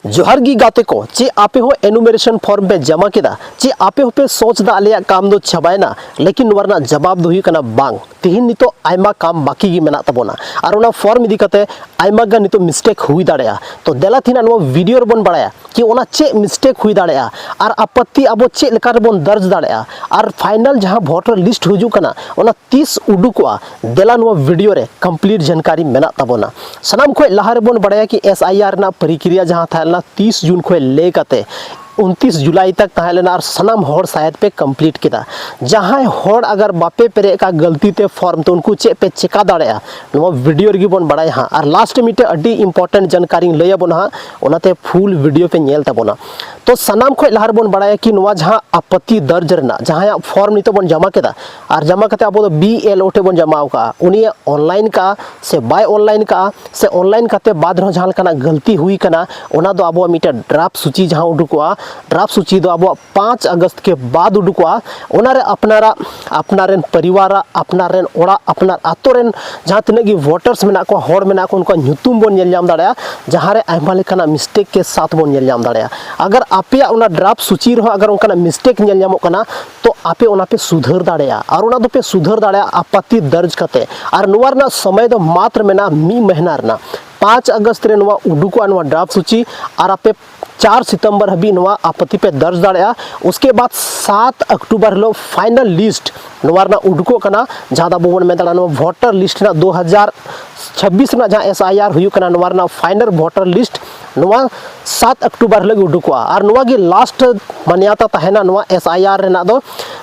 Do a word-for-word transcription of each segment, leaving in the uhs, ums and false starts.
ᱡᱚᱦᱟᱨ ᱜᱮ ᱜᱟᱛᱮ ᱠᱚ, ᱪᱮᱫ ᱟᱯᱮ ᱦᱚᱸ ᱮᱱᱩᱢᱟᱨᱮᱥᱚᱱ ᱯᱷᱚᱨᱢ ᱯᱮ ᱡᱚᱢᱟ ᱠᱮᱫᱟ? ᱪᱮᱫ ᱟᱯᱮ ᱦᱚᱸᱯᱮ ᱥᱚᱪ ᱫᱟ ᱟᱞᱮᱭᱟᱜ ᱠᱟᱢ ᱫᱚ ᱪᱟᱵᱟᱭᱮᱱᱟ? ᱞᱮᱠᱤᱱ ᱱᱚᱣᱟ ᱨᱮᱱᱟᱜ ᱡᱟᱵᱟᱵ ᱫᱚ ᱦᱩᱭᱩᱜ ᱠᱟᱱᱟ ᱵᱟᱝ᱾ ᱛᱤᱦᱤᱧ ᱱᱤᱛᱚᱜ ᱟᱭᱢᱟ ᱠᱟᱢ ᱵᱟᱹᱠᱤ ᱜᱮ ᱢᱮᱱᱟᱜ ᱛᱟᱵᱚᱱᱟ, ᱟᱨ ᱚᱱᱟ ᱯᱷᱚᱨᱢ ᱤᱫᱤ ᱠᱟᱛᱮ ᱟᱭᱢᱟ ᱜᱟᱱ ᱱᱤᱛᱚᱜ ᱢᱤᱥᱴᱮᱠ ᱦᱩᱭ ᱫᱟᱲᱮᱭᱟᱜᱼᱟ᱾ ᱛᱚ ᱫᱮᱞᱟ ᱛᱮᱦᱮᱧ ᱱᱚᱣᱟ ᱵᱷᱤᱰᱤᱭᱳ ᱨᱮᱵᱚᱱ ᱵᱟᱲᱟᱭᱟ ᱠᱤ ᱚᱱᱟ ᱪᱮᱫ ᱢᱤᱥᱴᱮᱠ ᱦᱩᱭ ᱫᱟᱲᱮᱭᱟᱜᱼᱟ ᱟᱨ ᱟᱯᱟᱛᱛᱤ ᱟᱵᱚ ᱪᱮᱫ ᱞᱮᱠᱟ ᱨᱮᱵᱚᱱ ᱫᱟᱨᱡᱽ ᱫᱟᱲᱮᱭᱟᱜᱼᱟ, ᱟᱨ ᱯᱷᱟᱭᱱᱟᱞ ᱡᱟᱦᱟᱸ ᱵᱷᱳᱴᱟᱨ ᱞᱤᱥᱴ ᱦᱤᱡᱩᱜ ᱠᱟᱱᱟ ᱚᱱᱟ ᱛᱤᱥ ᱩᱰᱩᱠᱚᱜᱼᱟ᱾ ᱫᱮᱞᱟ ᱱᱚᱣᱟ ᱵᱷᱤᱰᱤᱭᱳ ᱨᱮ ᱠᱚᱢᱯᱞᱤᱴ ᱡᱟᱱᱠᱟᱨᱤ ᱢᱮᱱᱟᱜ ᱛᱟᱵᱚᱱᱟ᱾ ᱥᱟᱱᱟᱢ ᱠᱷᱚᱱ ᱞᱟᱦᱟ ᱨᱮᱵᱚᱱ ᱵᱟᱲᱟᱭᱟ ᱠᱤ ᱮᱥ ᱟᱭ ᱟᱨ ᱨᱮᱱᱟᱜ ᱯᱨᱚᱠᱨᱤᱭᱟ ᱡᱟᱦᱟᱸ ᱛᱟᱦᱮᱸ ᱞᱮᱱᱟ ᱛᱤᱥ ᱡᱩᱱ ᱠᱷᱚᱱ ᱞᱟᱹᱭ ᱠᱟᱛᱮ ᱩᱱᱛᱤᱥ ᱡᱩᱞᱟᱭ ᱛᱟᱠ ᱛᱟᱦᱮᱸ ᱞᱮᱱᱟ ᱟᱨ ᱥᱟᱱᱟᱢ ᱦᱚᱲ ᱥᱟᱭᱮᱫ ᱯᱮ ᱠᱚᱢᱯᱞᱤᱴ ᱠᱮᱫᱟ᱾ ᱡᱟᱦᱟᱸᱭ ᱦᱚᱲ ᱟᱜᱟᱨ ᱵᱟᱯᱮ ᱯᱮᱨᱮᱡ ᱟᱠᱟᱫ ᱜᱟᱹᱞᱛᱤ ᱛᱮ ᱯᱷᱚᱨᱢ, ᱛᱚ ᱩᱱᱠᱩ ᱪᱮᱫ ᱯᱮ ᱪᱮᱠᱟ ᱫᱟᱲᱮᱭᱟᱜᱼᱟ? ᱱᱚᱣᱟ ᱵᱷᱤᱰᱤᱭᱳ ᱨᱮᱜᱮ ᱵᱚᱱ ᱵᱟᱲᱟᱭᱟ ᱦᱟᱸᱜ᱾ ᱟᱨ ᱞᱟᱥᱴ ᱢᱤᱫᱴᱮᱡ ᱟᱹᱰᱤ ᱤᱢᱯᱚᱨᱴᱮᱱᱴ ᱡᱟᱱᱠᱟᱨᱤᱧ ᱞᱟᱹᱭ ᱟᱵᱚᱱᱟ ᱦᱟᱸᱜ, ᱚᱱᱟᱛᱮ ᱯᱷᱩᱞ ᱵᱷᱤᱰᱤᱭᱳ ᱯᱮ ᱧᱮᱞ ᱛᱟᱵᱚᱱᱟ᱾ ᱛᱚ ᱥᱟᱱᱟᱢ ᱠᱷᱚᱱ ᱞᱟᱦᱟ ᱨᱮᱵᱚᱱ ᱵᱟᱲᱟᱭᱟ ᱠᱤ ᱱᱚᱣᱟ ᱡᱟᱦᱟᱸ ᱟᱯᱟᱛᱛᱤ ᱫᱟᱨᱡᱽ ᱨᱮᱱᱟᱜ ᱡᱟᱦᱟᱸᱭᱟᱜ ᱯᱷᱚᱨᱢ ᱱᱤᱛᱚᱜ ᱵᱚᱱ ᱡᱚᱢᱟ ᱠᱮᱫᱟ, ᱟᱨ ᱡᱚᱢᱟ ᱠᱟᱛᱮ ᱟᱵᱚ ᱫᱚ ᱵᱤ ᱮᱞ ᱳ ᱴᱷᱮᱱ ᱵᱚᱱ ᱡᱚᱢᱟ ᱟᱠᱟᱫᱼᱟ, ᱩᱱᱤᱭᱟᱜ ᱚᱱᱞᱟᱭᱤᱱ ᱠᱟᱜᱼᱟ ᱥᱮ ᱵᱟᱭ ᱚᱱᱞᱟᱭᱤᱱ ᱠᱟᱜᱼᱟ, ᱥᱮ ᱚᱱᱞᱟᱭᱤᱱ ᱠᱟᱛᱮ ᱵᱟᱫ ᱨᱮᱦᱚᱸ ᱡᱟᱦᱟᱸ ᱞᱮᱠᱟᱱᱟᱜ ᱜᱟᱹᱞᱛᱤ ᱦᱩᱭ ᱠᱟᱱᱟ, ᱚᱱᱟ ᱫᱚ ᱟᱵᱚᱣᱟᱜ ᱢᱤᱫᱴᱮᱱ ᱰᱨᱟᱯ ᱥᱩᱪᱤ ᱡᱟᱦᱟᱸ ᱩᱰᱩᱠᱚᱜᱼᱟ, ᱰᱨᱟᱯ ᱥᱩᱪᱤ ᱫᱚ ᱟᱵᱚᱣᱟᱜ ᱯᱟᱸᱪ ᱟᱜᱚᱥᱴ ᱠᱮ ᱵᱟᱫ ᱩᱰᱩᱠᱚᱜᱼᱟ᱾ ᱚᱱᱟᱨᱮ ᱟᱯᱱᱟᱨᱟᱜ, ᱟᱯᱱᱟᱨ ᱨᱮᱱ ᱯᱚᱨᱤᱵᱟᱨᱟᱜ, ᱟᱯᱱᱟᱨ ᱨᱮᱱ ᱚᱲᱟᱜ, ᱟᱯᱱᱟᱨ ᱟᱛᱳ ᱨᱮᱱ ᱡᱟᱦᱟᱸ ᱛᱤᱱᱟᱹᱜ ᱜᱮ ᱵᱷᱳᱴᱟᱨᱥ ᱢᱮᱱᱟᱜ ᱠᱚᱣᱟ, ᱦᱚᱲ ᱢᱮᱱᱟᱜ ᱠᱚᱣᱟ, ᱩᱱᱠᱩᱣᱟᱜ ᱧᱩᱛᱩᱢ ᱵᱚᱱ ᱧᱮᱞ ᱧᱟᱢ ᱫᱟᱲᱮᱭᱟᱜᱼᱟ, ᱡᱟᱦᱟᱸ ᱨᱮ ᱟᱭᱢᱟ ᱞᱮᱠᱟᱱᱟᱜ ᱢᱤᱥᱴᱮᱠ ᱠᱮ ᱥᱟᱛ ᱵᱚᱱ ᱧᱮᱞ ᱧᱟᱢ ᱫᱟᱲᱮᱭᱟᱜᱼᱟ᱾ ᱟᱜᱟᱨ ᱟᱯᱮᱭᱟᱜ ᱚᱱᱟ ᱰᱨᱟᱯ ᱥᱩᱪᱤ ᱨᱮᱦᱚᱸ ᱟᱜᱟᱨ ᱚᱱᱠᱟᱱᱟᱜ ᱢᱤᱥᱴᱮᱠ ᱧᱮᱞ ᱧᱟᱢᱚᱜ ᱠᱟᱱᱟ, ᱛᱚ ᱟᱯᱮ ᱚᱱᱟ ᱯᱮ ᱥᱩᱫᱷᱟᱹᱨ ᱫᱟᱲᱮᱭᱟᱜᱼᱟ, ᱟᱨ ᱚᱱᱟ ᱫᱚᱯᱮ ᱥᱩᱫᱷᱟᱹᱨ ᱫᱟᱲᱮᱭᱟᱜᱼᱟ ᱟᱯᱟᱛᱛᱤ ᱫᱟᱨᱡᱽ ᱠᱟᱛᱮ᱾ ᱟᱨ ᱱᱚᱣᱟ ᱨᱮᱱᱟᱜ ᱥᱚᱢᱚᱭ ᱫᱚ ᱢᱟᱛᱨ ᱢᱮᱱᱟᱜᱼᱟ ᱢᱤᱫ ᱢᱟᱹᱦᱱᱟᱹ ᱨᱮᱱᱟᱜ᱾ ᱯᱟᱸᱪ ᱟᱜᱚᱥᱴ ᱨᱮ ᱱᱚᱣᱟ ᱩᱰᱩᱠᱚᱜᱼᱟ, ᱱᱚᱣᱟ ᱰᱨᱟᱯ ᱥᱩᱪᱤ, ᱟᱨ ᱟᱯᱮ ᱪᱟᱨ ᱥᱤᱛᱚᱢᱵᱚᱨ ᱦᱟᱹᱵᱤᱡ ᱱᱚᱣᱟ ᱟᱯᱟᱛᱛᱤ ᱯᱮ ᱫᱟᱨᱡᱽ ᱫᱟᱲᱮᱭᱟᱜᱼᱟ᱾ ᱩᱥᱠᱮ ᱵᱟᱫ ᱥᱟᱛ ᱚᱠᱴᱳᱵᱚᱨ ᱦᱤᱞᱳᱜ ᱯᱷᱟᱭᱱᱟᱞ ᱞᱤᱥᱴ ᱱᱚᱣᱟ ᱨᱮᱱᱟᱜ ᱩᱰᱩᱠᱚᱜ ᱠᱟᱱᱟ, ᱡᱟᱦᱟᱸ ᱫᱚ ᱟᱵᱚ ᱵᱚᱱ ᱢᱮᱛᱟᱜᱼᱟ ᱱᱚᱣᱟ ᱵᱷᱳᱴᱟᱨ ᱞᱤᱥᱴ ᱨᱮᱱᱟᱜ ᱫᱩ ᱦᱟᱡᱟᱨ ᱪᱷᱟᱵᱵᱤᱥ ᱨᱮᱱᱟᱜ ᱡᱟᱦᱟᱸ ᱮᱥ ᱟᱭ ᱟᱨ ᱦᱩᱭᱩᱜ ᱠᱟᱱᱟ, ᱱᱚᱣᱟ ᱨᱮᱱᱟᱜ ᱯᱷᱟᱭᱱᱟᱞ ᱵᱷᱳᱴᱟᱨ ᱞᱤᱥᱴ ᱱᱚᱣᱟ ᱥᱟᱛ ᱚᱠᱴᱳᱵᱚᱨ ᱦᱤᱞᱳᱜ ᱜᱮ ᱩᱰᱩᱠᱚᱜᱼᱟ᱾ ᱟᱨ ᱱᱚᱣᱟ ᱜᱮ ᱞᱟᱥᱴ ᱢᱟᱱᱭᱟᱛᱟ ᱛᱟᱦᱮᱱᱟ ᱱᱚᱣᱟ ᱮᱥ ᱟᱭ ᱟᱨ ᱨᱮᱱᱟᱜ ᱫᱚ᱾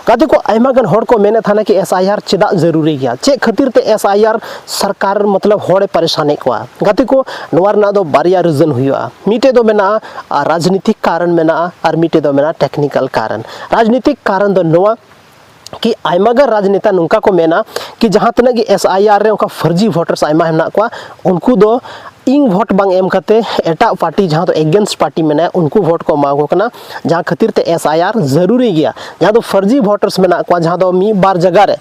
ᱜᱟᱛᱮ ᱠᱚ, ᱟᱭᱢᱟ ᱜᱟᱱ ᱦᱚᱲ ᱠᱚ ᱢᱮᱱᱮᱫ ᱛᱟᱦᱮᱱᱟ ᱠᱤ ᱮᱥ ᱟᱭ ᱟᱨ ᱪᱮᱫᱟᱜ ᱡᱟᱹᱨᱩᱨᱤ ᱜᱮᱭᱟ, ᱪᱮᱫ ᱠᱷᱟᱹᱛᱤᱨ ᱛᱮ ᱮᱥ ᱟᱭ ᱟᱨ ᱥᱚᱨᱠᱟᱨ ᱢᱚᱛᱞᱚᱵ ᱦᱚᱲᱮ ᱯᱟᱨᱮᱥᱟᱱᱮᱫ ᱠᱚᱣᱟ? ᱜᱟᱛᱮ ᱠᱚ, ᱱᱚᱣᱟ ᱨᱮᱱᱟᱜ ᱫᱚ ᱵᱟᱨᱭᱟ ᱨᱤᱡᱚᱱ ᱦᱩᱭᱩᱜᱼᱟ᱾ ᱢᱤᱫᱴᱮᱡ ᱫᱚ ᱢᱮᱱᱟᱜᱼᱟ ᱟᱨ ᱨᱟᱡᱽᱱᱤᱛᱤᱠ ᱠᱟᱨᱚᱱ ᱢᱮᱱᱟᱜᱼᱟ, ᱟᱨ ᱢᱤᱫᱴᱮᱡ ᱫᱚ ᱢᱮᱱᱟᱜᱼᱟ ᱴᱮᱠᱱᱤᱠᱟᱞ ᱠᱟᱨᱚᱱ᱾ ᱨᱟᱡᱽᱱᱤᱛᱤᱠ ᱠᱟᱨᱚᱱ ᱫᱚ ᱱᱚᱣᱟ ᱠᱤ ᱟᱭᱢᱟ ᱜᱟᱱ ᱨᱟᱡᱽᱱᱮᱛᱟ ᱱᱚᱝᱠᱟ ᱠᱚ ᱢᱮᱱᱟ ᱠᱤ ᱡᱟᱦᱟᱸ ᱛᱤᱱᱟᱹᱜ ᱜᱮ ᱮᱥ ᱟᱭ ᱟᱨ ᱨᱮ ᱚᱱᱠᱟ ᱯᱷᱟᱨᱡᱤ ᱵᱷᱳᱴᱟᱨᱥ ᱟᱭᱢᱟ ᱦᱮᱱᱟᱜ ᱠᱚᱣᱟ, ᱩᱱᱠᱩ ᱫᱚ ᱤᱧ ᱵᱷᱳᱴ ᱵᱟᱝ ᱮᱢ ᱠᱟᱛᱮ ᱮᱴᱟᱜ ᱯᱟᱨᱴᱤ, ᱡᱟᱦᱟᱸ ᱫᱚ ᱮᱜᱮᱱᱥᱴ ᱯᱟᱨᱴᱤ ᱢᱮᱱᱟᱭᱟ, ᱩᱱᱠᱩ ᱵᱷᱳᱴ ᱠᱚ ᱮᱢᱟ ᱠᱚ ᱠᱟᱱᱟ, ᱡᱟᱦᱟᱸ ᱠᱷᱟᱹᱛᱤᱨ ᱛᱮ ᱮᱥ ᱟᱭ ᱟᱨ ᱡᱟᱹᱨᱩᱨᱤ ᱜᱮᱭᱟ᱾ ᱡᱟᱦᱟᱸ ᱫᱚ ᱯᱷᱟᱨᱡᱤ ᱵᱷᱳᱴᱟᱨᱥ ᱢᱮᱱᱟᱜ ᱠᱚᱣᱟ, ᱡᱟᱦᱟᱸ ᱫᱚ ᱢᱤᱫ ᱵᱟᱨ ᱡᱟᱭᱜᱟ ᱨᱮ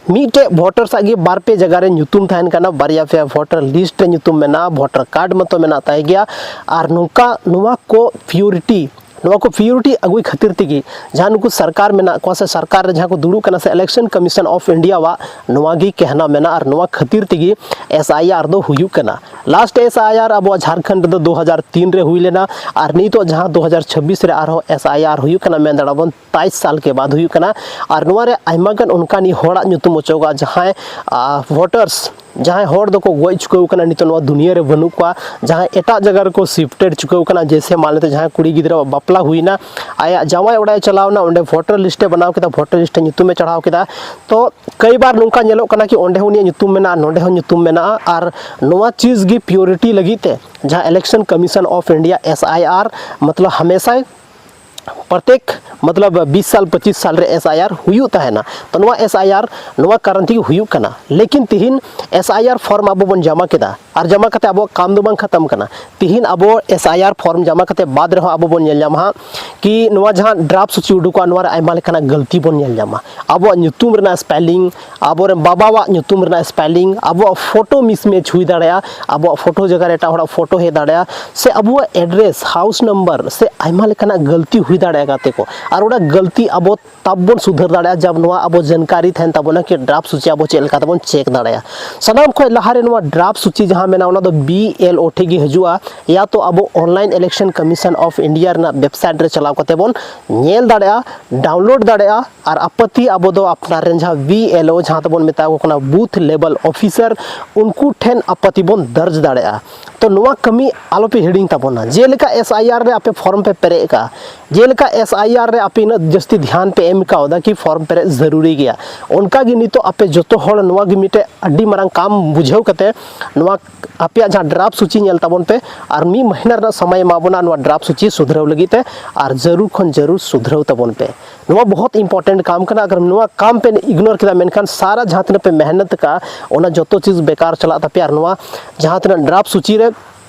ᱢᱤᱫᱴᱮᱡ ᱵᱷᱳᱴᱟᱨᱥ ᱟᱜ ᱜᱮ ᱵᱟᱨ ᱯᱮ ᱡᱟᱭᱜᱟ ᱨᱮ ᱧᱩᱛᱩᱢ ᱛᱟᱦᱮᱱ ᱠᱟᱱᱟ, ᱵᱟᱨᱭᱟ ᱯᱮᱭᱟ ᱵᱷᱳᱴᱟᱨ ᱞᱤᱥᱴ ᱨᱮ ᱧᱩᱛᱩᱢ ᱢᱮᱱᱟᱜᱼᱟ, ᱵᱷᱳᱴᱟᱨ ᱠᱟᱨᱰ ᱢᱟᱛᱚ ᱢᱮᱱᱟᱜ ᱛᱟᱭ ᱜᱮᱭᱟ᱾ ᱟᱨ ᱱᱚᱝᱠᱟ ᱱᱚᱣᱟ ᱠᱚ ᱯᱤᱭᱩᱨᱤᱴᱤ, ᱱᱚᱣᱟ ᱠᱚ ᱯᱤᱭᱩᱨᱤᱴᱤ ᱟᱹᱜᱩᱭ ᱠᱷᱟᱹᱛᱤᱨ ᱛᱮᱜᱮ ᱡᱟᱦᱟᱸ ᱱᱩᱠᱩ ᱥᱚᱨᱠᱟᱨ ᱢᱮᱱᱟᱜ ᱠᱚᱣᱟ ᱥᱮ ᱥᱚᱨᱠᱟᱨ ᱨᱮ ᱡᱟᱦᱟᱸ ᱠᱚ ᱫᱩᱲᱩᱵ ᱠᱟᱱᱟ ᱥᱮ ᱤᱞᱮᱠᱥᱚᱱ ᱠᱚᱢᱤᱥᱚᱱ ᱚᱯᱷ ᱤᱱᱰᱤᱭᱟ ᱣᱟᱜ ᱱᱚᱣᱟ ᱜᱮ ᱠᱮᱦᱱᱟ ᱢᱮᱱᱟᱜᱼᱟ᱾ ᱟᱨ ᱱᱚᱣᱟ ᱠᱷᱟᱹᱛᱤᱨ ᱛᱮᱜᱮ ᱮᱥ ᱟᱭ ᱟᱨ ᱫᱚ ᱦᱩᱭᱩᱜ ᱠᱟᱱᱟ᱾ ᱞᱟᱥᱴ ᱮᱥ ᱟᱭ ᱟᱨ ᱟᱵᱚᱣᱟᱜ ᱡᱷᱟᱲᱠᱷᱚᱸᱰ ᱨᱮᱫᱚ ᱫᱩ ᱦᱟᱡᱟᱨ ᱛᱤᱱ ᱨᱮ ᱦᱩᱭ ᱞᱮᱱᱟ᱾ ᱟᱨ ᱱᱤᱛᱚᱜ ᱡᱟᱦᱟᱸ ᱫᱩ ᱦᱟᱡᱟᱨ ᱪᱷᱟᱵᱵᱤᱥ ᱨᱮ ᱟᱨᱦᱚᱸ ᱮᱥ ᱟᱭ ᱟᱨ ᱦᱩᱭᱩᱜ ᱠᱟᱱᱟ, ᱢᱮᱱ ᱫᱟᱲᱮᱭᱟᱜᱼᱟ ᱵᱚᱱ ᱛᱮᱭᱤᱥ ᱥᱟᱞ ᱠᱮ ᱵᱟᱫ ᱦᱩᱭᱩᱜ ᱠᱟᱱᱟ᱾ ᱟᱨ ᱱᱚᱣᱟ ᱨᱮ ᱟᱭᱢᱟ ᱜᱟᱱ ᱚᱱᱠᱟᱱᱤᱡ ᱦᱚᱲᱟᱜ ᱧᱩᱛᱩᱢ ᱚᱪᱚᱜᱚᱜᱼᱟ, ᱡᱟᱦᱟᱸᱭ ᱵᱷᱳᱴᱟᱨᱥ, ᱡᱟᱦᱟᱸᱭ ᱦᱚᱲ ᱫᱚᱠᱚ ᱜᱚᱡ ᱪᱩᱠᱟᱹᱣ ᱠᱟᱱᱟ, ᱱᱤᱛᱚᱜ ᱱᱚᱣᱟ ᱫᱩᱱᱤᱭᱟᱹ ᱨᱮ ᱵᱟᱹᱱᱩᱜ ᱠᱚᱣᱟ, ᱡᱟᱦᱟᱸᱭ ᱮᱴᱟᱜ ᱡᱟᱭᱜᱟ ᱨᱮᱠᱚ ᱥᱤᱯᱴᱮᱰ ᱪᱩᱠᱟᱹᱣ ᱠᱟᱱᱟ᱾ ᱡᱮᱭᱥᱮ ᱢᱟᱱ ᱞᱮᱛᱮ ᱡᱟᱦᱟᱸᱭ ᱠᱩᱲᱤ ᱜᱤᱫᱽᱨᱟᱹᱣᱟᱜ ᱵᱟᱯᱞᱟ ᱦᱩᱭᱱᱟ, ᱟᱭᱟᱜ ᱡᱟᱶᱟᱭ ᱚᱲᱟᱜ ᱮ ᱪᱟᱞᱟᱣᱱᱟ, ᱚᱸᱰᱮ ᱵᱷᱳᱴᱟᱨ ᱞᱤᱥᱴ ᱮ ᱵᱮᱱᱟᱣ ᱠᱮᱫᱟ, ᱵᱷᱳᱴᱟᱨ ᱞᱤᱥᱴ ᱨᱮ ᱧᱩᱛᱩᱢ ᱮ ᱪᱟᱲᱦᱟᱣ ᱠᱮᱫᱟ᱾ ᱛᱚ ᱠᱟᱹᱭ ᱵᱟᱨ ᱱᱚᱝᱠᱟ ᱧᱮᱞᱚᱜ ᱠᱟᱱᱟ ᱠᱤ ᱚᱸᱰᱮ ᱦᱚᱸ ᱩᱱᱤᱭᱟᱜ ᱧᱩᱛᱩᱢ ᱢᱮᱱᱟᱜᱼᱟ, ᱱᱚᱸᱰᱮ ᱦᱚᱸ ᱧᱩᱛᱩᱢ ᱢᱮᱱᱟᱜᱼᱟ᱾ ᱟᱨ ᱱᱚᱣᱟ ᱪᱤᱡᱽ ᱜᱮ ᱯᱤᱭᱩᱨᱤᱴᱤ ᱞᱟᱹᱜᱤᱫ ᱛᱮ ᱡᱟᱦᱟᱸ election commission of India, S I R, ᱢᱚᱛᱞᱚᱵ ᱦᱟᱢᱮᱥᱟᱭ ᱯᱨᱚᱛᱮᱠ, ᱢᱚᱛᱞᱚᱵ ᱵᱤᱥ ᱥᱟᱞ ᱯᱚᱸᱪᱤᱥ ᱥᱟᱞ ᱨᱮ ᱮᱥ ᱟᱭ ᱟᱨ ᱦᱩᱭᱩᱜ ᱛᱟᱦᱮᱱᱟ᱾ ᱛᱚ ᱱᱚᱣᱟ ᱮᱥ ᱟᱭ ᱟᱨ ᱱᱚᱣᱟ ᱠᱟᱨᱚᱱ ᱛᱮᱜᱮ ᱦᱩᱭᱩᱜ ᱠᱟᱱᱟ᱾ ᱞᱮᱠᱤᱱ ᱛᱤᱦᱤᱧ ᱮᱥ ᱟᱭ ᱟᱨ ᱯᱷᱚᱨᱢ ᱟᱵᱚ ᱵᱚᱱ ᱡᱚᱢᱟ ᱠᱮᱫᱟ, ᱟᱨ ᱡᱚᱢᱟ ᱠᱟᱛᱮ ᱟᱵᱚᱣᱟᱜ ᱠᱟᱢ ᱫᱚ ᱵᱟᱝ ᱠᱷᱟᱛᱟᱢ ᱠᱟᱱᱟ᱾ ᱛᱤᱦᱤᱧ ᱟᱵᱚ ᱮᱥ ᱟᱭ ᱟᱨ ᱯᱷᱚᱨᱢ ᱡᱚᱢᱟ ᱠᱟᱛᱮ ᱵᱟᱫ ᱨᱮᱦᱚᱸ ᱟᱵᱚ ᱵᱚᱱ ᱧᱮᱞ ᱧᱟᱢᱟ ᱦᱟᱸᱜ ᱠᱤ ᱱᱚᱣᱟ ᱡᱟᱦᱟᱸ ᱰᱨᱟᱯ ᱥᱩᱪᱤ ᱩᱰᱩᱠᱚᱜᱼᱟ, ᱱᱚᱣᱟ ᱨᱮ ᱟᱭᱢᱟ ᱞᱮᱠᱟᱱᱟᱜ ᱜᱟᱹᱞᱛᱤ ᱵᱚᱱ ᱧᱮᱞ ᱧᱟᱢᱟ᱾ ᱟᱵᱚᱣᱟᱜ ᱧᱩᱛᱩᱢ ᱨᱮᱱᱟᱜ ᱥᱯᱮᱞᱤᱝ, ᱟᱵᱚᱨᱮᱱ ᱵᱟᱵᱟᱣᱟᱜ ᱧᱩᱛᱩᱢ ᱨᱮᱱᱟᱜ ᱥᱯᱮᱞᱤᱝ, ᱟᱵᱚᱣᱟᱜ ᱯᱷᱳᱴᱳ ᱢᱤᱥᱢᱮᱪ ᱦᱩᱭ ᱫᱟᱲᱮᱭᱟᱜᱼᱟ, ᱟᱵᱚᱣᱟᱜ ᱯᱷᱳᱴᱳ ᱡᱟᱭᱜᱟ ᱨᱮ ᱮᱴᱟᱜ ᱦᱚᱲᱟᱜ ᱯᱷᱳᱴᱳ ᱦᱮᱡ ᱫᱟᱲᱮᱭᱟᱜᱼᱟ, ᱥᱮ ᱟᱵᱚᱣᱟᱜ ᱮᱰᱨᱮᱥ, ᱦᱟᱣᱩᱥ ᱱᱟᱢᱵᱟᱨ, ᱥᱮ ᱟᱭᱢᱟ ᱞᱮᱠᱟᱱᱟᱜ ᱜᱟᱹᱞᱛᱤ ᱦᱩᱭ ᱫᱟᱲᱮᱭᱟᱜᱼᱟ ᱜᱟᱛᱮ ᱠᱚ᱾ ᱟᱨ ᱚᱱᱟ ᱜᱟᱹᱞᱛᱤ ᱟᱵᱚ ᱛᱟᱵ ᱵᱚᱱ ᱥᱩᱫᱷᱟᱹᱨ ᱫᱟᱲᱮᱭᱟᱜᱼᱟ, ᱡᱟᱵ ᱱᱚᱣᱟ ᱟᱵᱚ ᱡᱟᱱᱠᱟᱨᱤ ᱛᱟᱦᱮᱱ ᱛᱟᱵᱚᱱᱟ ᱠᱤ ᱰᱨᱟᱯ ᱥᱩᱪᱤ ᱟᱵᱚ ᱪᱮᱫ ᱞᱮᱠᱟ ᱛᱮᱵᱚᱱ ᱪᱮᱠ ᱫᱟᱲᱮᱭᱟᱜᱼᱟ᱾ ᱥᱟᱱᱟᱢ ᱠᱷᱚᱱ ᱞᱟᱦᱟᱨᱮ ᱱᱚᱣᱟ ᱰᱨᱟᱯ ᱥᱩᱪᱤ ᱡᱟᱦᱟᱸ ᱢᱮᱱᱟᱜᱼᱟ, ᱚᱱᱟ ᱫᱚ ᱵᱤ ᱮᱞ ᱳ ᱴᱷᱮᱡ ᱜᱮ ᱦᱤᱡᱩᱜᱼᱟ, ᱭᱟ ᱛᱚ ᱟᱵᱚ online election commission of India ᱨᱮᱱᱟᱜ ᱣᱮᱵᱥᱟᱭᱤᱴ ᱨᱮ ᱪᱟᱞᱟᱣ ᱠᱟᱛᱮ ᱵᱚᱱ ᱧᱮᱞ ᱫᱟᱲᱮᱭᱟᱜᱼᱟ, ᱰᱟᱣᱩᱱᱞᱳᱰ ᱫᱟᱲᱮᱭᱟᱜᱼᱟ᱾ ᱟᱨ ᱟᱯᱟᱛᱤ ᱟᱵᱚ ᱫᱚ ᱟᱯᱱᱟᱨ ᱨᱮᱱ ᱡᱟᱦᱟᱸ ᱵᱤ ᱮᱞ ᱳ, ᱡᱟᱦᱟᱸ ᱫᱚᱵᱚᱱ ᱢᱮᱛᱟ ᱠᱚ ᱠᱟᱱᱟ ᱵᱩᱛᱷ ᱞᱮᱵᱮᱞ ᱚᱯᱷᱤᱥᱟᱨ, ᱩᱱᱠᱩ ᱴᱷᱮᱱ ᱟᱯᱟᱛᱤ ᱵᱚᱱ ᱫᱟᱨᱡᱽ ᱫᱟᱲᱮᱭᱟᱜᱼᱟ᱾ ᱛᱚ ᱱᱚᱣᱟ ᱠᱟᱹᱢᱤ ᱟᱞᱚᱯᱮ ᱦᱤᱲᱤᱧ ᱛᱟᱵᱚᱱᱟ᱾ ᱡᱮᱞᱮᱠᱟ ᱮᱥ ᱟᱭ ᱟᱨ ᱨᱮ ᱟᱯᱮ ᱯᱷᱚᱨᱢ ᱯᱮ ᱯᱮᱨᱮᱡ ᱟᱠᱟᱫᱼᱟ, ᱡᱮᱞᱮᱠᱟ ᱮᱥ ᱟᱭ ᱟᱨ ᱨᱮ ᱟᱯᱮ ᱤᱱᱟᱹᱜ ᱡᱟᱹᱥᱛᱤ ᱫᱷᱮᱭᱟᱱ ᱯᱮ ᱮᱢ ᱠᱟᱣᱫᱟ ᱠᱤ ᱯᱷᱚᱨᱢ ᱯᱮᱨᱮᱡ ᱡᱟᱹᱨᱩᱨᱤ ᱜᱮᱭᱟ, ᱚᱱᱠᱟ ᱜᱮ ᱱᱤᱛᱚᱜ ᱟᱯᱮ ᱡᱚᱛᱚ ᱦᱚᱲ ᱱᱚᱣᱟ ᱜᱮ ᱢᱤᱫᱴᱮᱡ ᱟᱹᱰᱤ ᱢᱟᱨᱟᱝ ᱠᱟᱢ ᱵᱩᱡᱷᱟᱹᱣ ᱠᱟᱛᱮ ᱱᱚᱣᱟ ᱟᱯᱮᱭᱟᱜ ᱡᱟᱦᱟᱸ ᱰᱨᱟᱯ ᱥᱩᱪᱤ ᱧᱮᱞ ᱛᱟᱵᱚᱱ ᱯᱮ, ᱟᱨ ᱢᱤᱫ ᱢᱟᱹᱦᱱᱟᱹ ᱨᱮᱱᱟᱜ ᱥᱚᱢᱚᱭ ᱮᱢᱟ ᱵᱚᱱᱟ ᱱᱚᱣᱟ ᱰᱨᱟᱯ ᱥᱩᱪᱤ ᱥᱩᱫᱷᱨᱟᱹᱣ ᱞᱟᱹᱜᱤᱫ ᱛᱮ, ᱟᱨ ᱡᱟᱹᱨᱩᱲ ᱠᱷᱚᱱ ᱡᱟᱹᱨᱩᱲ ᱥᱩᱫᱷᱨᱟᱹᱣ ᱛᱟᱵᱚᱱ ᱯᱮ᱾ ᱱᱚᱣᱟ ᱵᱚᱦᱚᱛ ᱤᱢᱯᱚᱨᱴᱮᱱᱴ ᱠᱟᱢ ᱠᱟᱱᱟ᱾ ᱟᱜᱟᱨ ᱱᱚᱣᱟ ᱠᱟᱢ ᱯᱮ ᱤᱜᱱᱳᱨ ᱠᱮᱫᱟ, ᱢᱮᱱᱠᱷᱟᱱ ᱥᱟᱨᱟ ᱡᱟᱦᱟᱸ ᱛᱤᱱᱟᱹᱜ ᱯᱮ ᱢᱮᱦᱱᱚᱛ ᱟᱠᱟᱫᱼᱟ, ᱚᱱᱟ ᱡᱚᱛᱚ ᱪᱤᱡᱽ ᱵᱮᱠᱟᱨ ᱪᱟᱞᱟᱜ ᱛᱟᱯᱮᱭᱟ᱾ ᱟᱨ ᱱᱚᱣᱟ ᱡᱟᱦᱟᱸ ᱛᱤᱱᱟᱹᱜ ᱰᱨᱟᱯ ᱥᱩᱪᱤ ᱨᱮ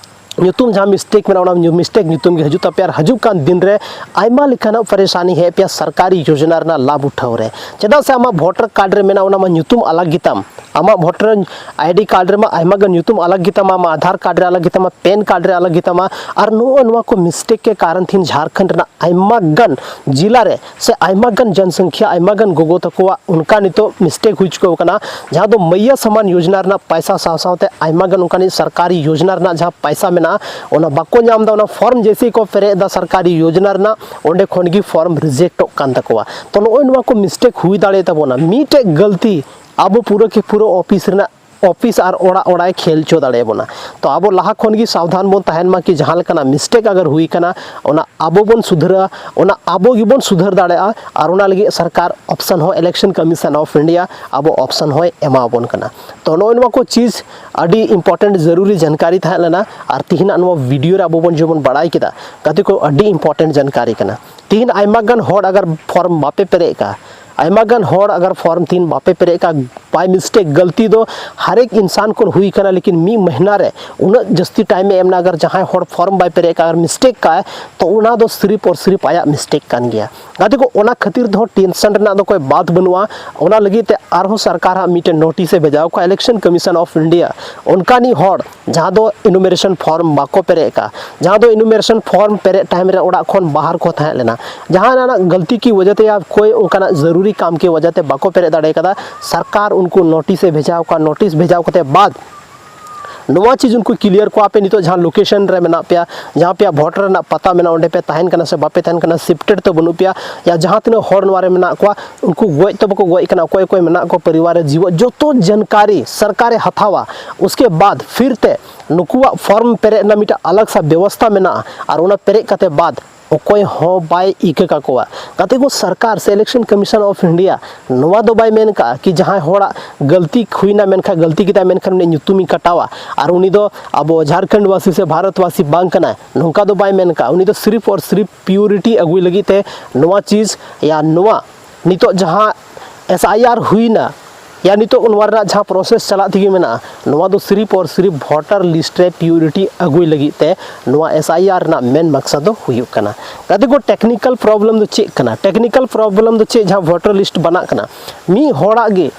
ᱧᱩᱛᱩᱢ ᱡᱟᱦᱟᱸ ᱢᱤᱥᱴᱮᱠ ᱢᱮᱱᱟᱜᱼᱟ, ᱚᱱᱟ ᱢᱤᱥᱴᱮᱠ ᱧᱩᱛᱩᱢ ᱜᱮ ᱦᱤᱡᱩᱜ ᱛᱟᱯᱮᱭᱟ ᱟᱨ ᱦᱤᱡᱩᱜ ᱠᱟᱱ ᱫᱤᱱ ᱨᱮ ᱟᱭᱢᱟ ᱞᱮᱠᱟᱱᱟᱜ ᱯᱟᱨᱤᱥᱟᱱᱤ ᱦᱮᱡ ᱟᱯᱮᱭᱟ ᱥᱚᱨᱠᱟᱨᱤ ᱭᱳᱡᱽᱱᱟ ᱨᱮᱱᱟᱜ ᱞᱟᱵᱷ ᱩᱴᱷᱟᱹᱣ ᱨᱮ᱾ ᱪᱮᱫᱟᱜ ᱥᱮ ᱟᱢᱟᱜ ᱵᱷᱳᱴᱟᱨ ᱠᱟᱨᱰ ᱨᱮ ᱢᱮᱱᱟᱜᱼᱟ, ᱚᱱᱟ ᱢᱟ ᱧᱩᱛᱩᱢ ᱟᱞᱟᱜᱽ ᱜᱮᱛᱟᱢ, ᱟᱢᱟᱜ ᱵᱷᱳᱴᱟᱨ ᱟᱭᱰᱤ ᱠᱟᱨᱰ ᱨᱮᱢᱟ ᱟᱭᱢᱟ ᱜᱟᱱ ᱧᱩᱛᱩᱢ ᱟᱞᱟᱜᱽ ᱜᱮᱛᱟᱢᱟ, ᱟᱢᱟᱜ ᱟᱫᱷᱟᱨ ᱠᱟᱨᱰ ᱨᱮ ᱟᱞᱟᱜᱽ ᱜᱮᱛᱟᱢᱟ, ᱯᱮᱱ ᱠᱟᱨᱰ ᱨᱮ ᱟᱞᱟᱜᱽ ᱜᱮᱛᱟᱢᱟ᱾ ᱟᱨ ᱱᱚᱜᱼᱚ ᱱᱚᱣᱟ ᱠᱚ ᱢᱤᱥᱴᱮᱠ ᱠᱮ ᱠᱟᱨᱚᱱ ᱛᱮᱦᱮᱧ ᱡᱷᱟᱲᱠᱷᱚᱸᱰ ᱨᱮᱱᱟᱜ ᱟᱭᱢᱟ ᱜᱟᱱ ᱡᱤᱞᱟ ᱨᱮ ᱥᱮ ᱟᱭᱢᱟ ᱜᱟᱱ ᱡᱚᱱᱥᱚᱝᱠᱷᱭᱟ, ᱟᱭᱢᱟ ᱜᱟᱱ ᱜᱚᱜᱚ ᱛᱟᱠᱚᱣᱟᱜ ᱚᱱᱠᱟ ᱱᱤᱛᱚᱜ ᱢᱤᱥᱴᱮᱠ ᱦᱩᱭ ᱪᱩᱠᱟᱹᱣ ᱠᱟᱱᱟ, ᱡᱟᱦᱟᱸ ᱫᱚ ᱢᱟᱹᱭᱭᱟ ᱥᱟᱢᱟᱱ ᱭᱳᱡᱽᱱᱟ ᱨᱮᱱᱟᱜ ᱯᱟᱭᱥᱟ ᱥᱟᱶ ᱥᱟᱶᱛᱮ ᱟᱭᱢᱟ ᱜᱟᱱ ᱚᱱᱠᱟᱱᱤᱡ ᱥᱚᱨᱠᱟᱨᱤ ᱭᱳᱡᱽᱱᱟ ᱨᱮᱱᱟᱜ ᱡᱟᱦᱟᱸ ᱯᱟᱭᱥᱟ ᱢᱮᱱᱟᱜᱼᱟ, ᱚᱱᱟ ᱵᱟᱠᱚ ᱧᱟᱢ ᱮᱫᱟ᱾ ᱚᱱᱟ ᱯᱷᱚᱨᱢ ᱡᱮᱭᱥᱮ ᱠᱚ ᱯᱮᱨᱮᱡ ᱮᱫᱟ ᱥᱚᱨᱠᱟᱨᱤ ᱭᱳᱡᱽᱱᱟ ᱨᱮᱱᱟᱜ, ᱚᱸᱰᱮ ᱠᱷᱚᱱ ᱜᱮ ᱯᱷᱚᱨᱢ ᱨᱤᱡᱮᱠᱴᱚᱜ ᱠᱟᱱ ᱛᱟᱠᱚᱣᱟ᱾ ᱛᱚ, ᱱᱚᱜᱼᱚᱭ ᱱᱚᱣᱟ ᱠᱚ ᱢᱤᱥᱴᱮᱠ ᱦᱩᱭ ᱫᱟᱲᱮᱭᱟᱜ ᱛᱟᱵᱚᱱᱟ᱾ ᱢᱤᱫᱴᱮᱡ ᱜᱟᱹᱞᱛᱤ ᱟᱵᱚ ᱯᱩᱨᱟᱹ ᱠᱮ ᱯᱩᱨᱟᱹ ᱚᱯᱷᱤᱥ ᱨᱮᱱᱟᱜ ᱚᱯᱷᱤᱥ ᱟᱨ ᱚᱲᱟᱜ ᱚᱲᱟᱜ ᱮ ᱠᱷᱮᱞ ᱦᱚᱪᱚ ᱫᱟᱲᱮᱭᱟᱵᱚᱱᱟ᱾ ᱛᱚ, ᱟᱵᱚ ᱞᱟᱦᱟ ᱠᱷᱚᱱ ᱜᱮ ᱥᱟᱵᱫᱷᱟᱱ ᱵᱚᱱ ᱛᱟᱦᱮᱱ ᱢᱟ ᱠᱤ ᱡᱟᱦᱟᱸ ᱞᱮᱠᱟᱱᱟᱜ ᱢᱤᱥᱴᱮᱠ ᱟᱜᱟᱨ ᱦᱩᱭ ᱠᱟᱱᱟ, ᱚᱱᱟ ᱟᱵᱚ ᱵᱚᱱ ᱥᱩᱫᱷᱟᱹᱨᱟ, ᱚᱱᱟ ᱟᱵᱚ ᱜᱮᱵᱚᱱ ᱥᱩᱫᱷᱟᱹᱨ ᱫᱟᱲᱮᱭᱟᱜᱼᱟ᱾ ᱟᱨ ᱚᱱᱟ ᱞᱟᱹᱜᱤᱫ ᱥᱚᱨᱠᱟᱨ ᱚᱯᱥᱚᱱ ᱦᱚᱸ, ᱤᱞᱮᱠᱥᱚᱱ ᱠᱚᱢᱤᱥᱚᱱ ᱚᱯᱷ ᱤᱱᱰᱤᱭᱟ ᱟᱵᱚ ᱚᱯᱥᱚᱱ ᱦᱚᱸᱭ ᱮᱢᱟᱵᱚᱱ ᱠᱟᱱᱟ᱾ ᱛᱚ, ᱱᱚᱜᱼᱚᱭ ᱱᱚᱣᱟ ᱠᱚ ᱪᱤᱡᱽ ᱟᱹᱰᱤ ᱤᱢᱯᱚᱨᱴᱮᱱᱴ, ᱡᱟᱹᱨᱩᱨᱤ ᱡᱟᱱᱠᱟᱨᱤ ᱛᱟᱦᱮᱸ ᱞᱮᱱᱟ᱾ ᱟᱨ ᱛᱤᱦᱤᱧᱟᱜ ᱱᱚᱣᱟ ᱵᱷᱤᱰᱤᱭᱳ ᱨᱮ ᱟᱵᱚ ᱵᱚᱱ ᱡᱮᱢᱚᱱ ᱵᱟᱲᱟᱭ ᱠᱮᱫᱟ, ᱜᱟᱛᱮ ᱠᱚ, ᱟᱹᱰᱤ ᱤᱢᱯᱚᱨᱴᱮᱱᱴ ᱡᱟᱱᱠᱟᱨᱤ ᱠᱟᱱᱟ᱾ ᱛᱤᱦᱤᱧ ᱟᱭᱢᱟ ᱜᱟᱱ ᱦᱚᱲ ᱟᱜᱟᱨ ᱯᱷᱚᱨᱢ ᱵᱟᱯᱮ ᱯᱮᱨᱮᱡ ᱠᱟᱜᱼᱟ, ᱟᱭᱢᱟ ᱜᱟᱱ ᱦᱚᱲ ᱟᱜᱟᱨ ᱯᱷᱚᱨᱢ ᱛᱤᱦᱤᱧ ᱵᱟᱯᱮ ᱯᱮᱨᱮᱡ ᱠᱟᱜᱼᱟ, by mistake ᱜᱟᱹᱞᱛᱤ ᱫᱚ ᱦᱟᱨᱮᱠ ᱤᱱᱥᱟᱱ ᱠᱷᱚᱱ ᱦᱩᱭ ᱠᱟᱱᱟ, ᱞᱮᱠᱤᱱ ᱢᱤᱫ ᱢᱟᱹᱦᱱᱟᱹ ᱨᱮ ᱩᱱᱟᱹᱜ ᱡᱟᱹᱥᱛᱤ ᱴᱟᱭᱤᱢ ᱮ ᱮᱢ ᱮᱱᱟ, ᱟᱜᱟᱨ ᱡᱟᱦᱟᱸᱭ ᱦᱚᱲ ᱯᱷᱚᱨᱢ ᱵᱟᱭ ᱯᱮᱨᱮᱡ ᱠᱟᱜᱼᱟ ᱟᱨ ᱢᱤᱥᱴᱮᱠ ᱠᱟᱜᱼᱟᱭ, ᱛᱚ ᱚᱱᱟ ᱫᱚ ᱥᱤᱨᱤᱯ ᱟᱨ ᱥᱤᱨᱤᱯ ᱟᱭᱟᱜ ᱢᱤᱥᱴᱮᱠ ᱠᱟᱱ ᱜᱮᱭᱟ᱾ ᱜᱟᱛᱮ ᱠᱚ, ᱚᱱᱟ ᱠᱷᱟᱹᱛᱤᱨ ᱛᱮᱦᱚᱸ ᱴᱮᱱᱥᱚᱱ ᱨᱮᱱᱟᱜ ᱫᱚ ᱠᱚᱭ ᱵᱟᱛ ᱵᱟᱹᱱᱩᱜᱼᱟ᱾ ᱚᱱᱟ ᱞᱟᱹᱜᱤᱫ ᱛᱮ ᱟᱨᱦᱚᱸ ᱥᱚᱨᱠᱟᱨ ᱦᱟᱸᱜ ᱢᱤᱫᱴᱮᱱ ᱱᱳᱴᱤᱥ ᱮ ᱵᱷᱮᱡᱟᱣ ᱠᱚᱣᱟ, ᱤᱞᱮᱠᱥᱚᱱ ᱠᱚᱢᱤᱥᱚᱱ ᱚᱯᱷ ᱤᱱᱰᱤᱭᱟ, ᱚᱱᱠᱟᱱᱤᱡ ᱦᱚᱲ ᱡᱟᱦᱟᱸ ᱫᱚ ᱤᱱᱩᱢᱟᱨᱮᱥᱚᱱ ᱯᱷᱚᱨᱢ ᱵᱟᱠᱚ ᱯᱮᱨᱮᱡ ᱠᱟᱜᱼᱟ, ᱡᱟᱦᱟᱸ ᱫᱚ ᱤᱱᱩᱢᱟᱨᱮᱥᱚᱱ ᱯᱷᱚᱨᱢ ᱯᱮᱨᱮᱡ ᱴᱟᱭᱤᱢ ᱨᱮ ᱚᱲᱟᱜ ᱠᱷᱚᱱ ᱵᱟᱦᱟᱨ ᱠᱚ ᱛᱟᱦᱮᱸ ᱞᱮᱱᱟ, ᱡᱟᱦᱟᱱᱟᱜ ᱜᱟᱹᱞᱛᱤ ᱠᱤ ᱣᱟᱡᱟ ᱛᱮ ᱭᱟ ᱠᱳᱭ ᱚᱱᱠᱟᱱᱟᱜ ᱡᱟᱹᱨᱩᱨᱤ ᱠᱟᱢ ᱠᱤ ᱣᱟᱡᱟ ᱛᱮ ᱵᱟᱠᱚ ᱯᱮᱨᱮᱡ ᱫᱟᱲᱮ ᱠᱟᱫᱟ, ᱥᱚᱨᱠᱟᱨ ᱩᱱᱠᱩ ᱱᱳᱴᱤᱥ ᱮ ᱵᱷᱮᱡᱟᱣ ᱠᱚᱣᱟ᱾ ᱱᱳᱴᱤᱥ ᱵᱷᱮᱡᱟᱣ ᱠᱟᱛᱮ ᱵᱟᱫ ᱱᱚᱣᱟ ᱪᱤᱡᱽ ᱩᱱᱠᱩ ᱠᱞᱤᱭᱟᱨ ᱠᱚᱣᱟ, ᱟᱯᱮ ᱱᱤᱛᱚᱜ ᱡᱟᱦᱟᱸ ᱞᱳᱠᱮᱥᱚᱱ ᱨᱮ ᱢᱮᱱᱟᱜ ᱯᱮᱭᱟ, ᱡᱟᱦᱟᱸ ᱟᱯᱮᱭᱟᱜ ᱵᱷᱳᱴ ᱨᱮᱱᱟᱜ ᱯᱟᱛᱟ ᱢᱮᱱᱟᱜᱼᱟ, ᱚᱸᱰᱮ ᱯᱮ ᱛᱟᱦᱮᱱ ᱠᱟᱱᱟ ᱥᱮ ᱵᱟᱯᱮ ᱛᱟᱦᱮᱱ ᱠᱟᱱᱟ, ᱥᱤᱯᱴᱮᱰ ᱛᱚ ᱵᱟᱹᱱᱩᱜ ᱯᱮᱭᱟ, ᱭᱟ ᱡᱟᱦᱟᱸ ᱛᱤᱱᱟᱹᱜ ᱦᱚᱲ ᱱᱚᱣᱟ ᱨᱮ ᱢᱮᱱᱟᱜ ᱠᱚᱣᱟ, ᱩᱱᱠᱩ ᱜᱚᱡ ᱛᱚ ᱵᱟᱠᱚ ᱜᱚᱡ ᱠᱟᱱᱟ, ᱚᱠᱚᱭ ᱚᱠᱚᱭ ᱢᱮᱱᱟᱜ ᱠᱚᱣᱟ ᱯᱚᱨᱤᱵᱟᱨ ᱨᱮ ᱡᱤᱣᱮᱫ, ᱡᱚᱛᱚ ᱡᱟᱱᱠᱟᱨᱤ ᱥᱚᱨᱠᱟᱨᱮ ᱦᱟᱛᱟᱣᱟ᱾ ᱩᱥᱠᱮ ᱵᱟᱫ ᱯᱷᱤᱨ ᱛᱮ ᱱᱩᱠᱩᱣᱟᱜ ᱯᱷᱚᱨᱢ ᱯᱮᱨᱮᱡ ᱨᱮᱱᱟᱜ ᱢᱤᱫᱴᱟᱝ ᱟᱞᱟᱜᱽ ᱥᱟ ᱵᱮᱵᱚᱥᱛᱷᱟ ᱢᱮᱱᱟᱜᱼᱟ, ᱟᱨ ᱚᱱᱟ ᱯᱮᱨᱮᱡ ᱠᱟᱛᱮ ᱵᱟᱫ ᱚᱠᱚᱭ ᱦᱚᱸ ᱵᱟᱭ ᱤᱠᱟᱹ ᱠᱟᱠᱚᱣᱟ᱾ ᱜᱟᱛᱮ ᱠᱚ, ᱥᱚᱨᱠᱟᱨ ᱥᱮ ᱤᱞᱮᱠᱥᱚᱱ ᱠᱚᱢᱤᱥᱚᱱ ᱚᱯᱷ ᱤᱱᱰᱤᱭᱟ ᱱᱚᱣᱟ ᱫᱚ ᱵᱟᱭ ᱢᱮᱱ ᱠᱟᱜᱼᱟ ᱠᱤ ᱡᱟᱦᱟᱸᱭ ᱦᱚᱲᱟᱜ ᱜᱟᱹᱞᱛᱤ ᱦᱩᱭᱱᱟ, ᱢᱮᱱᱠᱷᱟᱱ ᱜᱟᱹᱞᱛᱤ ᱠᱮᱫᱟᱭ, ᱢᱮᱱᱠᱷᱟᱱ ᱩᱱᱤᱭᱟᱜ ᱧᱩᱛᱩᱢᱤᱧ ᱠᱟᱴᱟᱣᱟ ᱟᱨ ᱩᱱᱤ ᱫᱚ ᱟᱵᱚ ᱡᱷᱟᱲᱠᱷᱚᱸᱰ ᱵᱟᱥᱤ ᱥᱮ ᱵᱷᱟᱨᱚᱛ ᱵᱟᱥᱤ ᱵᱟᱝ ᱠᱟᱱᱟᱭ, ᱱᱚᱝᱠᱟ ᱫᱚ ᱵᱟᱭ ᱢᱮᱱ ᱠᱟᱜᱼᱟ᱾ ᱩᱱᱤ ᱫᱚ ᱥᱤᱨᱤᱯ ᱟᱨ ᱥᱤᱨᱤᱯ ᱯᱤᱭᱩᱨᱤᱴᱤ ᱟᱹᱜᱩᱭ ᱞᱟᱹᱜᱤᱫ ᱛᱮ ᱱᱚᱣᱟ ᱪᱤᱡᱽ ᱭᱟ ᱱᱚᱣᱟ ᱱᱤᱛᱚᱜ ᱡᱟᱦᱟᱸ ᱮᱥ ᱟᱭ ᱟᱨ ᱦᱩᱭᱱᱟ, ᱭᱟ ᱱᱤᱛᱚᱜ ᱱᱚᱣᱟ ᱨᱮᱱᱟᱜ ᱡᱟᱦᱟᱸ process ᱪᱟᱞᱟᱜ ᱛᱮᱜᱮ ᱢᱮᱱᱟᱜᱼᱟ, ᱱᱚᱣᱟ ᱫᱚ ᱥᱤᱨᱤᱯ ᱚᱨ ᱥᱤᱨᱤᱯ voter list ᱨᱮ purity ᱟᱹᱜᱩᱭ ᱞᱟᱹᱜᱤᱫ ᱛᱮ ᱱᱚᱣᱟ S I R ᱨᱮᱱᱟᱜ ᱢᱮᱱ ᱢᱟᱠᱥᱟᱫ ᱫᱚ ᱦᱩᱭᱩᱜ ᱠᱟᱱᱟ᱾ ᱜᱟᱛᱮ ᱠᱚ, technical problem ᱫᱚ ᱪᱮᱫ ᱠᱟᱱᱟ? Technical problem ᱫᱚ ᱪᱮᱫ, ᱡᱟᱦᱟᱸ voter list ᱵᱟᱱᱟᱜ ᱠᱟᱱᱟ, ᱢᱤᱫ ᱦᱚᱲᱟᱜ ᱜᱮ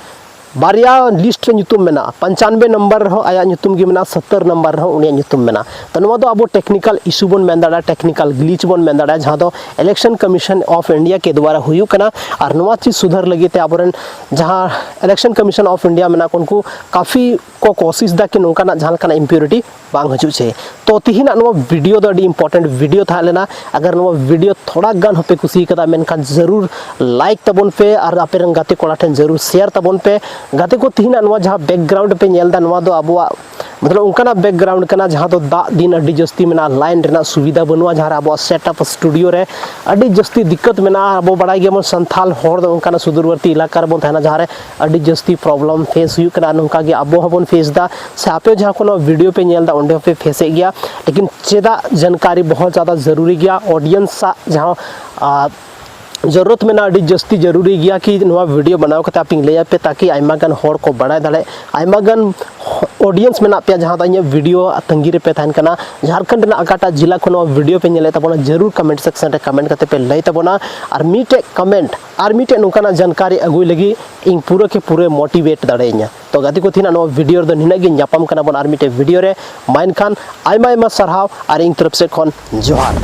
ᱵᱟᱨᱭᱟ list ᱨᱮ ᱧᱩᱛᱩᱢ ᱢᱮᱱᱟᱜᱼᱟ, ᱯᱚᱧᱪᱟᱱᱵᱮ ᱱᱟᱢᱵᱟᱨ ᱨᱮᱦᱚᱸ ᱟᱭᱟᱜ ᱧᱩᱛᱩᱢ ᱜᱮ ᱢᱮᱱᱟᱜᱼᱟ, ᱥᱚᱛᱛᱚᱨ ᱱᱟᱢᱵᱟᱨ ᱨᱮᱦᱚᱸ ᱩᱱᱤᱭᱟᱜ ᱧᱩᱛᱩᱢ ᱢᱮᱱᱟᱜᱼᱟ᱾ ᱛᱚ ᱱᱚᱣᱟ ᱫᱚ ᱟᱵᱚ technical issue ᱵᱚᱱ ᱢᱮᱱ ᱫᱟᱲᱮᱭᱟᱜᱼᱟ, technical glitch ᱵᱚᱱ ᱢᱮᱱ ᱫᱟᱲᱮᱭᱟᱜᱼᱟ, ᱡᱟᱦᱟᱸ ᱫᱚ Election Commission of India ᱠᱮ ᱫᱣᱟᱨᱟ ᱦᱩᱭᱩᱜ ᱠᱟᱱᱟ᱾ ᱟᱨ ᱱᱚᱣᱟ ᱪᱤᱡᱽ ᱥᱩᱫᱷᱟᱹᱨ ᱞᱟᱹᱜᱤᱫ ᱛᱮ ᱟᱵᱚᱨᱮᱱ ᱡᱟᱦᱟᱸ Election Commission of India ᱢᱮᱱᱟᱜ ᱠᱚ, ᱩᱱᱠᱩ ᱠᱟᱯᱷᱤ ᱠᱚ ᱠᱳᱥᱤᱥ ᱫᱟ ᱠᱤ ᱱᱚᱝᱠᱟᱱᱟᱜ ᱡᱟᱦᱟᱸ ᱞᱮᱠᱟᱱᱟᱜ impurity ᱵᱟᱝ ᱦᱤᱡᱩᱜ ᱪᱟᱹᱦᱤ᱾ ᱛᱚ ᱛᱤᱦᱤᱧᱟᱜ ᱱᱚᱣᱟ video ᱫᱚ ᱟᱹᱰᱤ important video ᱛᱟᱦᱮᱸ ᱞᱮᱱᱟ᱾ ᱟᱜᱟᱨ ᱱᱚᱣᱟ video ᱛᱷᱚᱲᱟ ᱜᱟᱱ ᱦᱚᱸᱯᱮ ᱠᱩᱥᱤ ᱠᱟᱫᱟ, ᱢᱮᱱᱠᱷᱟᱱ ᱡᱟᱹᱨᱩᱲ like ᱛᱟᱵᱚᱱ ᱯᱮ ᱟᱨ ᱟᱯᱮ ᱨᱮᱱ ᱜᱟᱛᱮ ᱠᱚᱲᱟ ᱴᱷᱮᱱ ᱡᱟᱹᱨᱩᱲ share ᱛᱟᱵᱚᱱ ᱯᱮ᱾ ᱜᱟᱛᱮ ᱠᱚ, ᱛᱤᱦᱤᱧᱟᱜ ᱱᱚᱣᱟ ᱡᱟᱦᱟᱸ background ᱯᱮ ᱧᱮᱞ ᱮᱫᱟ, ᱱᱚᱣᱟ ᱫᱚ ᱟᱵᱚᱣᱟᱜ ᱢᱚᱛᱞᱚᱵ ᱚᱱᱠᱟᱱᱟᱜ background ᱠᱟᱱᱟ ᱡᱟᱦᱟᱸ ᱫᱚ ᱫᱟᱜ ᱫᱤᱱ ᱟᱹᱰᱤ ᱡᱟᱹᱥᱛᱤ ᱢᱮᱱᱟᱜᱼᱟ, line ᱨᱮᱱᱟᱜ ᱥᱩᱵᱤᱫᱷᱟ ᱵᱟᱹᱱᱩᱜᱼᱟ, ᱡᱟᱦᱟᱸ ᱨᱮ ᱟᱵᱚᱣᱟᱜ setup studio ᱨᱮ ᱟᱹᱰᱤ ᱡᱟᱹᱥᱛᱤ ᱫᱤᱠᱠᱟᱛ ᱢᱮᱱᱟᱜᱼᱟ᱾ ᱟᱵᱚ ᱵᱟᱲᱟᱭ ᱜᱮᱭᱟᱵᱚᱱ ᱥᱟᱱᱛᱷᱟᱞ ᱦᱚᱲ ᱫᱚ ᱚᱱᱠᱟᱱᱟᱜ ᱥᱩᱫᱩᱨᱵᱚᱨᱛᱤ ᱮᱞᱟᱠᱟ ᱨᱮᱵᱚᱱ ᱛᱟᱦᱮᱱᱟ, ᱡᱟᱦᱟᱸ ᱨᱮ ᱟᱹᱰᱤ ᱡᱟᱹᱥᱛᱤ problem face ᱦᱩᱭᱩᱜ ᱠᱟᱱᱟ᱾ ᱱᱚᱝᱠᱟ ᱜᱮ ᱟᱵᱚ ᱦᱚᱸᱵᱚᱱ face ᱮᱫᱟ, ᱥᱮ ᱟᱯᱮ ᱡᱟᱦᱟᱸ ᱠᱚ ᱱᱚᱣᱟ video ᱯᱮ ᱧᱮᱞ ᱮᱫᱟ ᱚᱸᱰᱮ ᱦᱚᱸᱯᱮ face ᱮᱫ ᱜᱮᱭᱟ᱾ ᱞᱮᱠᱤᱱ ᱪᱮᱫᱟᱜ ᱡᱟᱱᱠᱟᱨᱤ ᱵᱚᱦᱩᱛ ᱡᱟᱫᱟ ᱡᱟᱹᱨᱩᱨᱤ ᱜᱮᱭᱟ, audience ᱟᱜ ᱡᱟᱦᱟᱸ ᱟᱨ ᱡᱟᱹᱨᱩᱨᱚᱛ ᱢᱮᱱᱟᱜᱼᱟ, ᱟᱹᱰᱤ ᱡᱟᱹᱥᱛᱤ ᱡᱟᱹᱨᱩᱨᱤ ᱜᱮᱭᱟ ᱠᱤ ᱱᱚᱣᱟ video ᱵᱮᱱᱟᱣ ᱠᱟᱛᱮ ᱟᱯᱮᱧ ᱞᱟᱹᱭ ᱟᱯᱮ, ᱛᱟᱠᱤ ᱟᱭᱢᱟ ᱜᱟᱱ ᱦᱚᱲ ᱠᱚ ᱵᱟᱲᱟᱭ ᱫᱟᱲᱮᱭᱟᱜ, ᱟᱭᱢᱟ ᱜᱟᱱ audience ᱢᱮᱱᱟᱜ ᱯᱮᱭᱟ ᱡᱟᱦᱟᱸ ᱫᱚ ᱤᱧᱟᱹᱜ video ᱛᱟᱺᱜᱤ ᱨᱮᱯᱮ ᱛᱟᱦᱮᱱ ᱠᱟᱱᱟ᱾ ᱡᱷᱟᱲᱠᱷᱚᱸᱰ ᱨᱮᱱᱟᱜ ᱚᱠᱟᱴᱟᱜ ᱡᱮᱞᱟ ᱠᱷᱚᱱ ᱱᱚᱣᱟ video ᱯᱮ ᱧᱮᱞᱮᱫ ᱛᱟᱵᱚᱱᱟ, ᱡᱟᱹᱨᱩᱲ comment section ᱨᱮ comment ᱠᱟᱛᱮ ᱯᱮ ᱞᱟᱹᱭ ᱛᱟᱵᱚᱱᱟ᱾ ᱟᱨ ᱢᱤᱫᱴᱮᱡ comment ᱟᱨ ᱢᱤᱫᱴᱮᱡ ᱱᱚᱝᱠᱟᱱᱟᱜ ᱡᱟᱱᱠᱟᱨᱤ ᱟᱹᱜᱩᱭ ᱞᱟᱹᱜᱤᱫ ᱤᱧ ᱯᱩᱨᱟᱹ ᱠᱮ ᱯᱩᱨᱟᱹ motivate ᱫᱟᱲᱮᱭᱟᱹᱧᱟ᱾ ᱛᱚ ᱜᱟᱛᱮ ᱠᱚ, ᱛᱤᱦᱤᱧᱟᱜ ᱱᱚᱣᱟ video ᱨᱮᱫᱚ ᱱᱤᱱᱟᱹᱜ ᱜᱮ᱾ ᱧᱟᱯᱟᱢ ᱠᱟᱱᱟ ᱵᱚᱱ ᱟᱨ ᱢᱤᱫᱴᱮᱡ video ᱨᱮ᱾ ᱢᱟ ᱮᱱᱠᱷᱟᱱ ᱟᱭᱢᱟ ᱟᱭᱢᱟ ᱥᱟᱨᱦᱟᱣ ᱟᱨ ᱤᱧ ᱛᱚᱨᱚᱯ ᱥᱮᱫ ᱠᱷᱚᱱ ᱡᱚᱦᱟᱨ᱾